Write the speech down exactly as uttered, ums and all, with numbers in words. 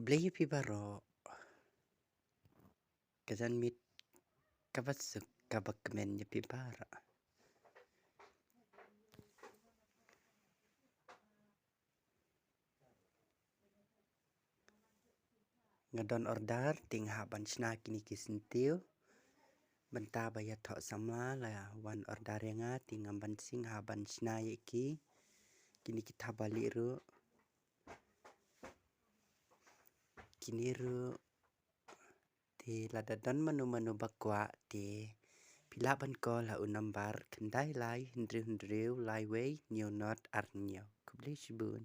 Khublei ïa phi baroh. Ka janmiet kaba suk kaba kmen ïa phi baroh. Nga don order te nga hap ban shna kine ki syntiew. Bynta ba ïathoh samla la wan order ïa nga te ngam ban sing, hap ban shna ïa ki. Kine ki thapbalieh ruh. Kine ruh. Te lada don mano mano ba kwah te phi lah ban call ha u number khyndai lai hynriew hynriew lai wei hynñiew nod ar hynñiew. Khublei shibun.